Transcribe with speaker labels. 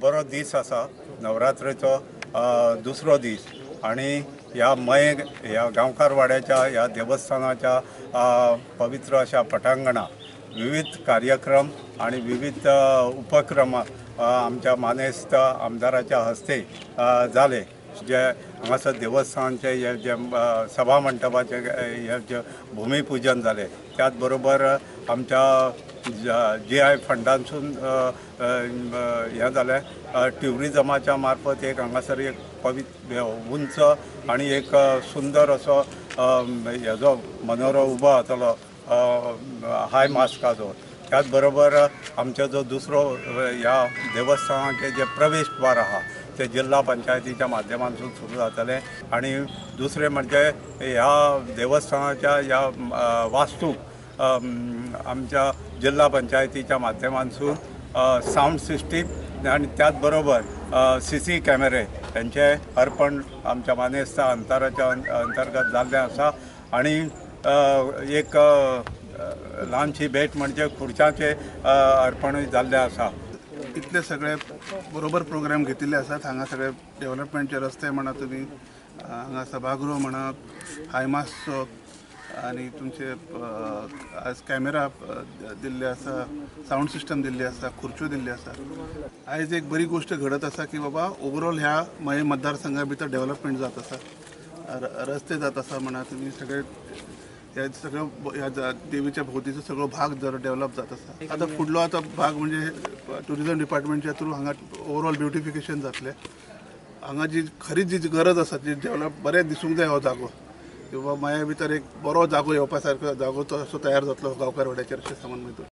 Speaker 1: बरो दीस आसा, नवरात्रेचो दुसरो दीस आनी ह्या मये ह्या गांवकारवाड्याच्या ह्या देवस्थानाच्या पवित्र अशा पटांगणात विविध कार्यक्रम आणि विविध उपक्रम आमच्या मानेस्त आमदाराच्या हस्ते जाले. जे हांगासर देवस्थानचे हे जे सभा मंडपाचे हे जे भूमिपूजन जालें, त्याच बरोबर आमच्या जी आय फंडांसून हें जालें. ट्युरिजमाच्या मार्फत एक हांगासर एक पवित्र उंच आनी एक सुंदर असो हेजो मनोरो उबो जातलो हाय मास्काचो. त्याच बरोबर आमचो जो दुसरो ह्या देवस्थानाचे जे प्रवेश द्वार आहा ते जिल्हा पंचायतीच्या माध्यमांतून सुरू जातलें. आनी दुसरें म्हणजे ह्या देवस्थानाच्या ह्या वास्तूक आमच्या जिल्हा पंचायतीच्या माध्यमांतून सावंड सिस्टीम आनी त्याच बरोबर CC कॅमेरे हेंचें अर्पण आमच्या मानेस्त अंतराच्या अंतर्गत जाल्लें आसा. आनी एक ल्हानशी भेट म्हणजे खुर्च्यांचें अर्पणूय जाल्लें आसा.
Speaker 2: इतले सगळे बरोबर प्रोग्राम घेतिल्ले आसात. हांगा सगळे डेव्हलपमेंटचे रस्ते म्हणा, तुमी हांगा सभागृह म्हणा, हायमासचो आनी तुमचे आज कॅमेरा दिल्ले आसा, सावंड सिस्टम दिल्ली आसा, खुर्च्यो दिल्ली आसा. आयज एक बरी गोश्ट घडत आसा की बाबा ओवरऑल ह्या मये मतदारसंघा भितर डेव्हलपमेंट जात आसा, रस्ते जात आसा म्हणा, तुमी सगळे ह्या सगळ्यो ह्या देवीच्या भोंवतीचो सगळो भाग जर डेव्हलप जात आसा. आतां फुडलो आतां भाग म्हणजे ट्युरिजम डिपार्टमेंटच्या थ्रू हांगा ओवरऑल ब्युटिफिकेशन जातलें. हांगा जी खरी जी गरज आसा ती डेव्हलप बरें दिसूंक जाय हो जागो, किंवा मया भितर एक बरो जागो येवपा सारको जागो तो असो तयार जातलो गांवकारवाड्याचेर अशें सांगून.